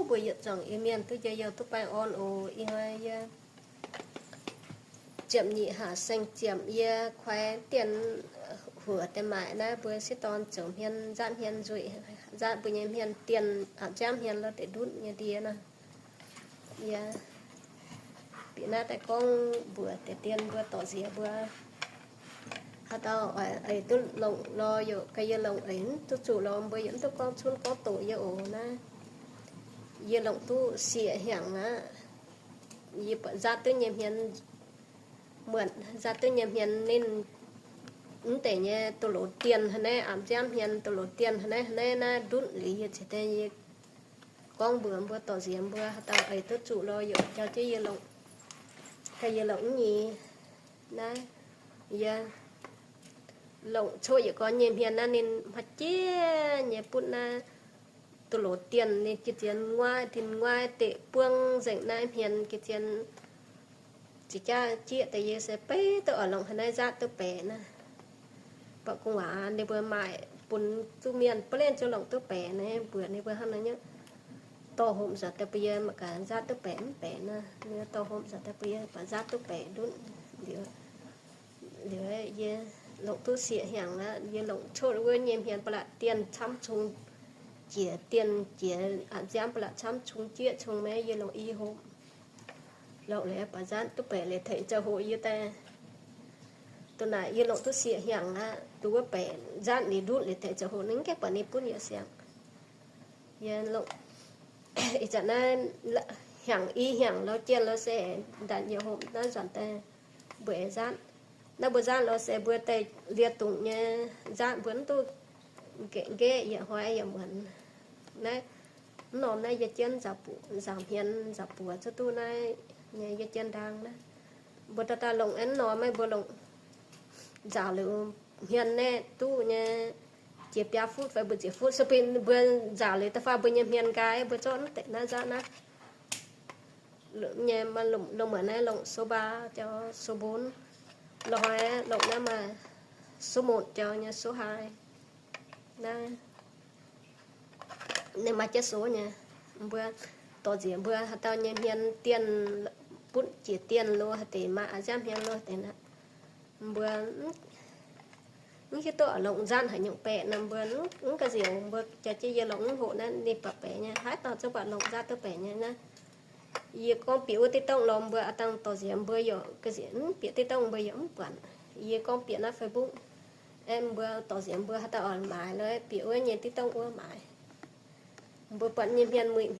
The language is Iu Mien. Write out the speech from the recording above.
mbuo yietc zuangx Iu-Mienh duqv njien-youh duqv baengh orn oc. Ih hnoi yie ziepc nyeic hlaax saeng-ziepc yie kuaix dien huoc deix maaic naaiv mbuo sieqv dorn ziouc hmien nzaatv hmien nzueic, nzaatv mbuo nyei hmien dien, a'nziaamv hmien lorz deix ndutv nyei ndie nor. Yie bieqc naaiv daaih gorngv mbuox deix dien mbuo dorc nziex mbuo, haaix dauh oix eix duqv longc lorz yaac gaax yie longc, eix mv duqv zuqc lorz mbuo yaac mv duqv gorngv cunv gorngv doqc yie oc naaiv. Yie longc duqv sieqv hnyangx aqv. Yie buatc nzaatv duqv nyei hmien, muonc nzaatv duqv nyei hmien ninh mv deix nyei doz-loz dien hnangv naaiv, a'nziaamv hmien doz-loz dien hnangv naaiv, hnangv naaiv naaiv ndutv liuz yie ceix daaih yie gorngv mbuox mbuo dorc nziex mbuo haaix dauh eix duqv zuqc lorz yaac jauv jienv yie longc, gaax yie longc mv nyei. Naaiv yie longc coqv yietc gorn nyei hmien naaiv ninh hmaiv jieqv nyei butv naaiv doz-loz dien ninh ga'zien nguaaiv, dien nguaaiv deqc buangv nzengc naaiv hmien ga'zien. Ziex jaav jieqv deix yie se beiv duqv oix longc haaix naaiv nzaatv duqv baeqc naaiv. Buatc gu'nguaaz ninh mbuo maaih bun duqv mienh ba'lengh ziouc longc duqv baeqc naaiv, mbuox ninh mbuo hnangv naaiv nyei. Dorh hopv nzengc daaih bun yie mangc gaax nzaatv duqv baeqc mv baeqc naaiv. Ninh dorh hopv nzengc daaih bun yie baac nzaatv duqv baeqc ndutv. Liuz, liuz yie longc duqv sieqv hnyangx aqv. Yie longc coqv wuov nyei hmien ba'laqc dien camv cung, jiex dien jiex a'nziaamv ba'laqc camv cung jieqv cung maiv, yie longc i hopv. Longc liuz baac nzaatv duqv baeqc liuz tengx ziangh hoc yie daaih. Dongh naaic yie longc duqv sieqv hnyangx aqv. Dongh wuov baeqc nzaatv liuz ndutv liuz tengx ziangh hoc ninh mv gaengh buatc ninh butv yie siang. Yie longc ih zanc naaiv hnyangx, i hnyangx lorz jien lorz se ndanc yie hopv naaiv nzanc daaih mbuo aengx nzaatv. Naaiv mbuo nzaatv lorz se mbuo daaih lie dungz nyei nzaatv mbuo mv duqv nqaeqv nqaeqv yietc hnoi yietc muonz. Naaiv mv norm naaiv yie jienv nzaaux hmien nzaaux buoz zuqc duqv naaiv nyei yie jienv ndaang naaiv. Mbuo dauh dauh longc aeqv, mv norm maiv mbuo longc nzaaux liuz hmien naaiv duqv nyei jiex biaa futv fai mbu'ziex futv, se bun mbuo nzaaux liuz da'faanh mbuo nyei hmien nqaai, mbuo zorqv naaiv deix naaiv nzaatv naaiv nyei, longc muonc naaiv longc sou mbaa jauv sou mbonv, lorqc haiz longc naaiv maaih sou motc jauv nyei sou haaix naaiv. Ninh maaih jienv sou nyei. Mbuo dorc nziex mbuo haaix dauh nyei hmien dien, butv jiex dien lo haaix deix, maaih a'nziaamv hmien lo haaix deix aqv, mbuo mv hiuv duqv longc nzaatv haaix nyungc baeqc nor, mbuo mv ga'nziex. Mbuo jaax jienv yie longc mv hoqc naaiv ninh baac baeqc nyei, haaix dauh zungv baac longc nzaatv duqv baeqc nyei naaiv. Yie gorngv bieqc wuov deix dongh lorz mbuo a'dangh dorc nziex mbuo yaac ga'nziex, mv bieqc deix dongh mbuo yaac mv buatc. Yie gorngv bieqc naaiv Facebook, aeqv, mbuo dorc nziex mbuo haaix dauh oix maaiz lo, bieqc wuov nyei deix dongh wuov maaiz. Mbuo buatc nyei hmien mueiz